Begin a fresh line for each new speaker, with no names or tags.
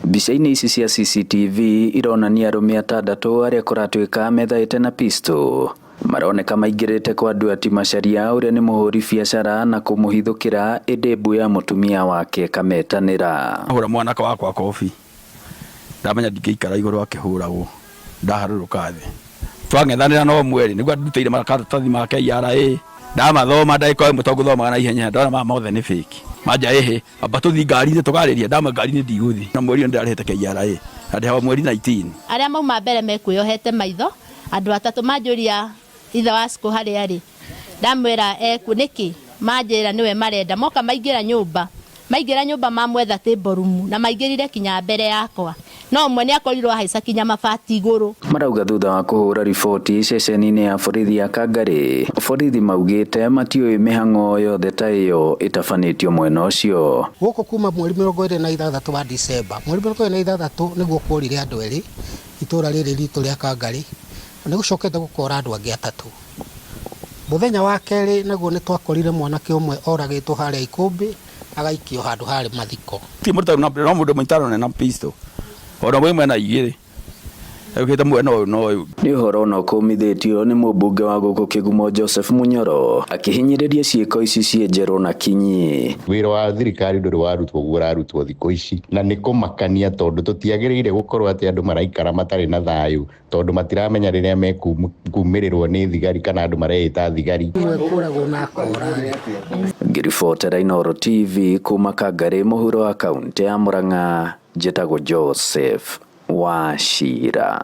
Mbica-inĩ ici cia CCTV ironania arũme atandatũ arĩa kũratuĩka methaĩte na pistol maroneka maingĩrĩte kwa Nduati Macharia ũrĩa nĩ mũhũri biacara na kũmũhithũkĩra ĩndĩ mbu ya mũtumia wake ĩkametanĩra.
Ahũra mwanake wakwa kobi ndamenya ndingĩikara igũrũ akĩhũragwo ndaharũrũka thĩ twang'ethanĩra no mweri nĩguo ndutĩire maratathi ma KRA ndamathoma ndagĩka ĩmwe tondũ ngũthomaga na ihenya ndona maya mothe nĩ fake manja ĩhĩ amba tũthiĩ ngari-inĩ tũkarĩria ndama ngari-inĩ ndigũthiĩ na mweri ũyũ ndĩrarĩhĩte KRA na ndĩhaga mweri 19.
Arĩa mauma mbere mekwĩyohete maitho andũ atatũ manjũria ithe wa Cikũ harĩa arĩ ndamwĩra ekuo nĩkĩ manjĩra nĩwe marenda moka maingĩra nyũmba maingĩra nyũmba mamwetha table room na maingĩrire kinya mbere yakwa no ũmwe nĩ akorirwo ahaica kinya mabati igũrũ.
Marauga thutha wa kũhũra riboti ceceni-inĩ ya borithi ya Kangarĩ, borithi maugĩte matiũĩ mĩhang'o yothe ta ĩyo ĩtabanĩtio mwena ũcio.
Gũkũ kuma mweri 26 wa Dicemba, mweri 26 nĩguo kworire andũ erĩ itũra rĩrĩ ritũ rĩa Kangarĩ, na nĩ gũcokete gũkora andũ angĩ atatũ. Mũthenya wa kerĩ naguo nĩ twakorire mwanake ũmwe oragĩtwo harĩa Ikũmbĩ agaikio handũ harĩ mathiko.
Ti mũndũ na no mũndũ mũnyitano na pistol ona mwĩ mwena igĩrĩ yũkĩte mwena ũyũ na ũyũ.
Nĩ ũhoro ona ũkũmithĩtio nĩ mũmbunge wa gũkũ Kĩgumo Joseph Munyoro akĩhinyĩrĩria ciĩko ici ciĩ njerũ na kinyi.
Wĩra wa thirikari ndũrĩ warutwo ũguo ũrarutwo thikũ ici, na nĩ kũmakania tondũ tũtiagĩrĩire gũkorwo atĩ andũ maraikara matarĩ na thayũ tondũ matiramenya rĩrĩa mekumĩrĩrwo nĩ thigari kana andũ mareĩta thigari.
Ngĩribotera Inooro TV kuma Kangarĩ mũhuro wa kaũntĩ ya Murang'a, njĩtagwo Joseph Wachira.